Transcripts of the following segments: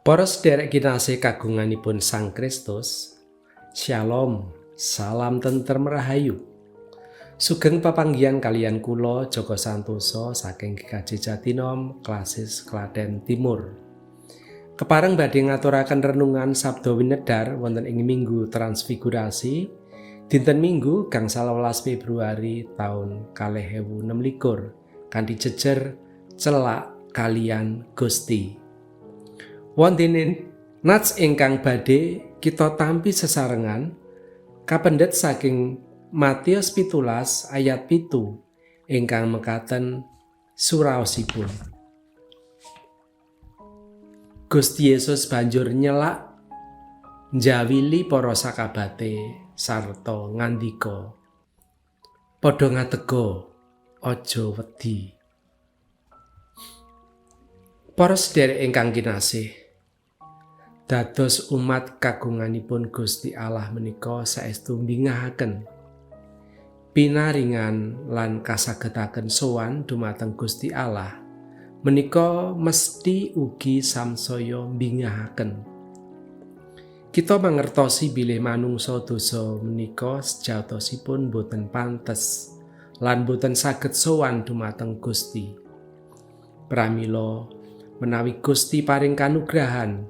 Para sederek kinasih kagunganipun Sang Kristus, Shalom, salam tentrem rahayu. Sugeng papanggihan kaliyan kula Joko Santoso saking GKJ Jatinom, Klasis Klaten Timur. Kepareng badhe ngaturaken renungan Sabda Winedar wonten ing Minggu Transfigurasi, dinten Minggu gangsal welas Februari taun 2026 kanthi jejer celak kaliyan Gusti. Wonten nats ingkang badhe kita tampi sesarengan kapendhet saking Matius 17 ayat 7 ingkang mekaten suraosipun. Gusti Yesus banjur nyelak njawili para sakabate sarta ngandika, "Padha ngadega, aja wedi." Para sederek ingkang kinasih, dados umat kagunganipun Gusti Allah menika saestu mbingahaken pinaringan lan kasagetaken sowan dumateng Gusti Allah menika mesti ugi samsaya mbingahaken. Kita mangertosi bilih manungsa dosa menika sejatosipun boten pantes lan boten saged sowan dumateng Gusti. Pramila menawi Gusti paring kanugrahan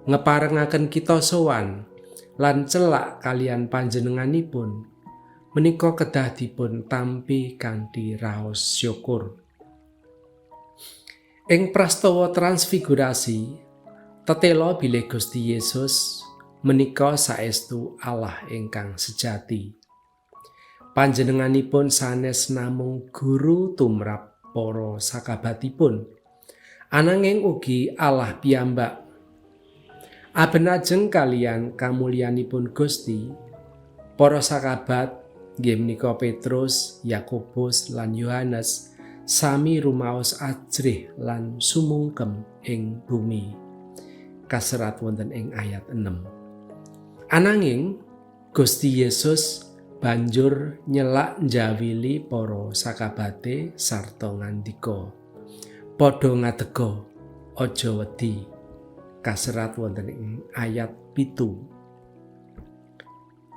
ngeparengaken kita sowan lan celak kaliyan panjenenganipun menika kedah dipun tampi kanthi raos syukur. Ing prastawa transfigurasi tetela bilih Gusti Yesus menika saestu Allah ingkang sejati. Panjenenganipun sanes namung guru tumrap para sakabatipun, ananging ugi Allah piyambak. Abenajeng kaliyan kamulyanipun Gusti, para sakabat nggih menika Petrus, Yakobus lan Yohanes sami rumaos ajrih lan sumungkem ing bumi. Kaserat wonten ing ayat 6. Ananging Gusti Yesus banjur nyelak njawili para sakabate sarta ngandika, "Padha ngadega, aja wedi." Kaserat wonten ing ayat 7.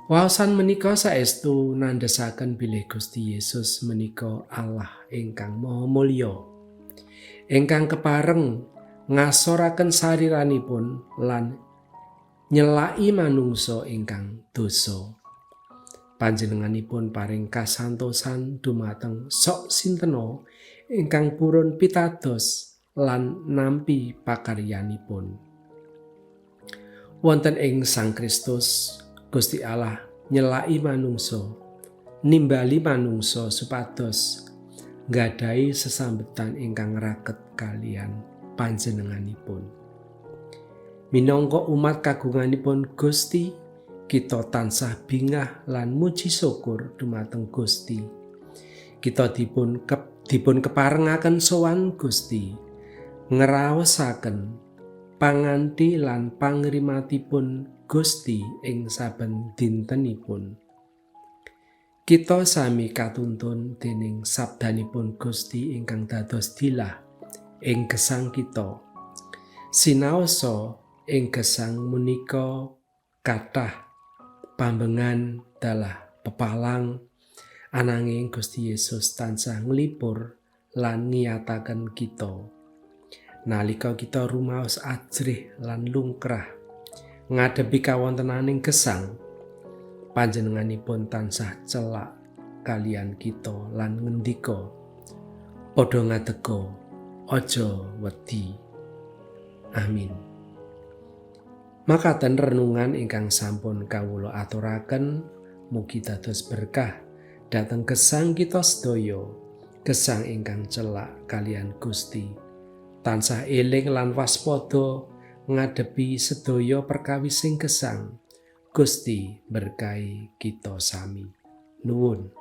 Waosan menika saestu nandhesaken bilih Gusti Yesus menika Allah ingkang Maha Mulya, ingkang kepareng ngasoraken sariranipun lan nyelaki manungsa ingkang dosa. Panjenenganipun paring kasantosan dumateng sok sintena ingkang purun pitados lan nampi pakaryanipun. Wonten ing Sang Kristus, Gusti Allah nyelaki manungsa, nimbali manungsa supados nggadahi sesambetan ingkang raket kaliyan panjenenganipun. Minangka umat kagunganipun Gusti, kita tansah bingah lan muji syukur dumateng Gusti. Kita dipun keparengaken sowan Gusti, ngraosaken panganti lan pangrimatipun Gusti ing saben dintenipun. Kita sami katuntun dening sabdanipun Gusti ingkang dados dilah ing gesang kita. Sinaosa ing gesang menika kathah pambengan dalah pepalang, ananging Gusti Yesus tansah nglipur lan ngiyataken kita. Nalika kita rumaos ajrih lan lungkrah ngadepi kawontenaning gesang, panjenenganipun tansah celak kaliyan kita lan ngendika, "Padha ngadega, aja wedi." Amin. Makaten renungan ingkang sampun kawula aturaken, mugi dados berkah dhateng gesang kita sedaya, gesang ingkang celak kaliyan Gusti. Tansah eling lan waspada ngadepi sedaya perkawising gesang. Gusti berkahi kita sami. Nuwun.